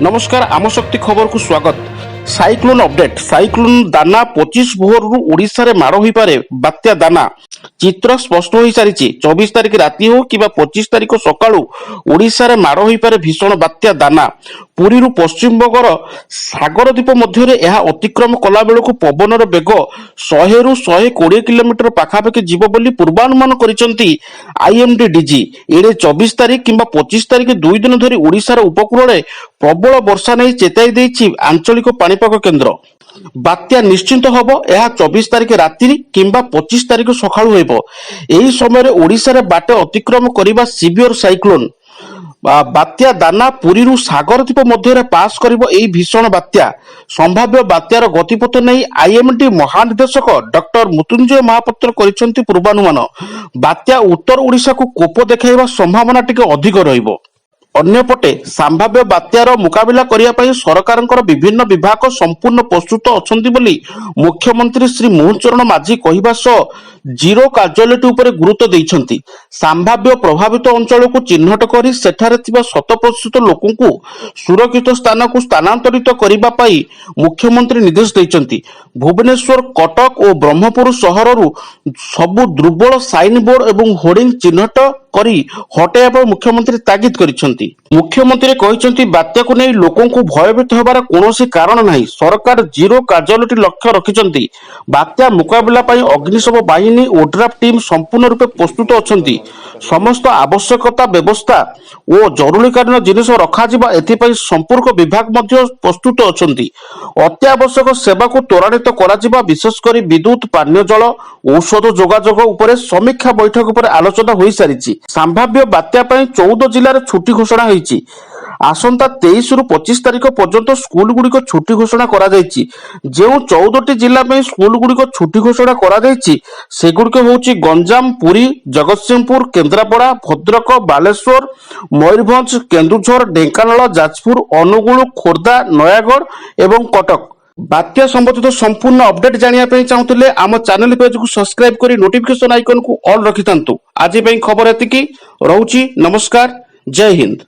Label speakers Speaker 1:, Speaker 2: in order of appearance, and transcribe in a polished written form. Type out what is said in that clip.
Speaker 1: ନମସ୍କାର, ଆମ ଶକ୍ତି ଖବରକୁ ସ୍ୱାଗତ। Cyclone update. ସାଇକ୍ଲୋନ ଦାନା, 25 ଭୋରରୁ ଓଡ଼ିଶାରେ ମାଡ଼ ହୋଇପାରେ ବାତ୍ୟା ଦାନା। ଚିତ୍ର ସ୍ପଷ୍ଟ ହୋଇସାରିଛି। 24 ତାରିଖ ରାତି ହେଉ କିମ୍ବା 25 ତାରିଖ ସକାଳୁ ଓଡ଼ିଶାରେ ମାଡ଼ ହୋଇପାରେ ଭୀଷଣ ବାତ୍ୟା ଦାନା। ପୁରୀରୁ ପଶ୍ଚିମବଙ୍ଗର ସାଗର ଦ୍ୱୀପ ମଧ୍ୟରେ ଏହା ଅତିକ୍ରମ କଲା ବେଳକୁ ପବନର ବେଗ 100ରୁ 120 କିଲୋମିଟର ପାଖାପାଖି ଯିବ ବୋଲି ପୂର୍ବାନୁମାନ କରିଛନ୍ତି ଆଇଏମଡି ଡିଜି। ଏଣେ 24 ତାରିଖ କିମ୍ବା 25 ତାରିଖ 2 ଦିନ ଧରି ଓଡ଼ିଶାର ଉପକୂଳରେ ପ୍ରବଳ ବର୍ଷା ନେଇ ଚେତାଇ ଦେଇଛି ଆଞ୍ଚଳିକ ପାଣିପାଗ କେନ୍ଦ୍ର। ବାତ୍ୟା ନିଶ୍ଚିତ ହେବ। ଏହା 24 ତାରିଖ ରାତିରେ କିମ୍ବା 25 ତାରିଖ ସକାଳୁ ହେବ। ଏହି ସମୟରେ ଓଡ଼ିଶାରେ ବାଟ ଅତିକ୍ରମ କରିବା ସିଭିୟର ସାଇକ୍ଲୋନ ବାତ୍ୟା ଦାନା। ପୁରୀରୁ ସାଗର ଦ୍ୱୀପ ମଧ୍ୟରେ ପାସ୍ କରିବ ଏହି ଭୀଷଣ ବାତ୍ୟା। ସମ୍ଭାବ୍ୟ ବାତ୍ୟାର ଗତିପଥ ନେଇ ଆଇଏମଡି ମହାନିର୍ଦ୍ଦେଶକ ଡକ୍ଟର ମୃତ୍ୟୁଞ୍ଜୟ ମହାପାତ୍ର କରିଛନ୍ତି ପୂର୍ବାନୁମାନ। ବାତ୍ୟା ଉତ୍ତର ଓଡ଼ିଶାକୁ କୋପ ଦେଖାଇବା ସମ୍ଭାବନା ଟିକେ ଅଧିକ ରହିବ। ଅନ୍ୟପଟେ ସମ୍ଭାବ୍ୟ ବାତ୍ୟାର ମୁକାବିଲା କରିବା ପାଇଁ ସରକାରଙ୍କର ବିଭିନ୍ନ ବିଭାଗ ସମ୍ପୂର୍ଣ୍ଣ ପ୍ରସ୍ତୁତ ଅଛନ୍ତି ବୋଲି ମୁଖ୍ୟମନ୍ତ୍ରୀ ଶ୍ରୀ ମୋହନ ଚରଣ ମାଝୀ କହିବା ସହ ଜିରୋ କାଜୁଆଲିଟି ଉପରେ ଗୁରୁତ୍ୱ ଦେଇଛନ୍ତି। ସମ୍ଭାବ୍ୟ ପ୍ରଭାବିତ ଅଞ୍ଚଳକୁ ଚିହ୍ନଟ କରି ସେଠାରେ ଥିବା ଶତ ପ୍ରତିଶତ ଲୋକଙ୍କୁ ସୁରକ୍ଷିତ ସ୍ଥାନକୁ ସ୍ଥାନାନ୍ତରିତ କରିବା ପାଇଁ ମୁଖ୍ୟମନ୍ତ୍ରୀ ନିର୍ଦ୍ଦେଶ ଦେଇଛନ୍ତି। ଭୁବନେଶ୍ୱର, କଟକ ଓ ବ୍ରହ୍ମପୁର ସହରରୁ ସବୁ ଦୁର୍ବଳ ସାଇନ୍ ବୋର୍ଡ ଏବଂ ହୋର୍ଡିଂ ଚିହ୍ନଟ କରି ହଟାଇବା ପାଇଁ ମୁଖ୍ୟମନ୍ତ୍ରୀ ତାଗିଦ କରିଛନ୍ତି। ମୁଖ୍ୟମନ୍ତ୍ରୀ କହିଛନ୍ତି, ବାତ୍ୟାକୁ ନେଇ ଲୋକଙ୍କୁ ଭୟଭୀତ ହେବାର କୌଣସି କାରଣ ନାହିଁ। ସରକାର ଜିରୋ କାଜୁଆଲିଟି ଲକ୍ଷ୍ୟ ରଖିଛନ୍ତି। ବାତ୍ୟା ମୁକାବିଲା ପାଇଁ ଅଗ୍ନିଶମ ବାହିନୀ, ଓଡ୍ରାଫ ଟିମ୍ ସମ୍ପୂର୍ଣ୍ଣ ରୂପେ ପ୍ରସ୍ତୁତ ଅଛନ୍ତି। ସମସ୍ତ ଆବଶ୍ୟକତା ବ୍ୟବସ୍ଥା ଓ ଜରୁରୀକାଳୀନ ଜିନିଷ ରଖାଯିବା, ଏଥିପାଇଁ ସମ୍ପୃକ୍ତ ବିଭାଗ ମଧ୍ୟ ପ୍ରସ୍ତୁତ ଅଛନ୍ତି। ଅତ୍ୟାବଶ୍ୟକ ସେବାକୁ ତ୍ୱରାନ୍ୱିତ କରାଯିବା, ବିଶେଷ କରି ବିଦ୍ୟୁତ, ପାନୀୟ ଜଳ, ଔଷଧ ଯୋଗାଯୋଗ ଉପରେ ସମୀକ୍ଷା ବୈଠକ ପରେ ଆଲୋଚନା ହୋଇସାରିଛି। ସମ୍ଭାବ୍ୟ ବାତ୍ୟା ପାଇଁ 14 ଜିଲ୍ଲାରେ ଛୁଟି ଘୋଷଣା ହୋଇଛି। ଆସନ୍ତା 23ରୁ 25 ତାରିଖ ପର୍ଯ୍ୟନ୍ତ ସ୍କୁଲ ଗୁଡ଼ିକ ଛୁଟି ଘୋଷଣା କରାଯାଇଛି। ଯେଉଁ 14ଟି ଜିଲ୍ଲା ପାଇଁ ସ୍କୁଲ ଗୁଡ଼ିକ ଛୁଟି ଘୋଷଣା କରାଯାଇଛି, ସେଗୁଡ଼ିକ ହେଉଛି ଗଞ୍ଜାମ, ପୁରୀ, ଜଗତସିଂହପୁର, କେନ୍ଦ୍ରାପଡ଼ା, ଭଦ୍ରକ, ବାଲେଶ୍ୱର, ମୟୂରଭଞ୍ଜ, କେନ୍ଦୁଝର, ଢେଙ୍କାନାଳ, ଯାଜପୁର, ଅନୁଗୁଳ, ଖୋର୍ଦ୍ଧା, ନୟାଗଡ଼ ଏବଂ କଟକ। ବାତ୍ୟା ସମ୍ବନ୍ଧିତ ସମ୍ପୂର୍ଣ୍ଣ ଅପଡେଟ୍ ଜାଣିବା ପାଇଁ ଚାହୁଁଥିଲେ ଆମ ଚ୍ୟାନେଲ ପେଜକୁ ସବସ୍କ୍ରାଇବ କରି ନୋଟିଫିକେସନ ଆଇକନକୁ ଅଲ୍ ରଖିଥାନ୍ତୁ। ଆଜି ପାଇଁ ଖବର ଏତିକି ରହୁଛି। ନମସ୍କାର, ଜୟ ହିନ୍ଦ।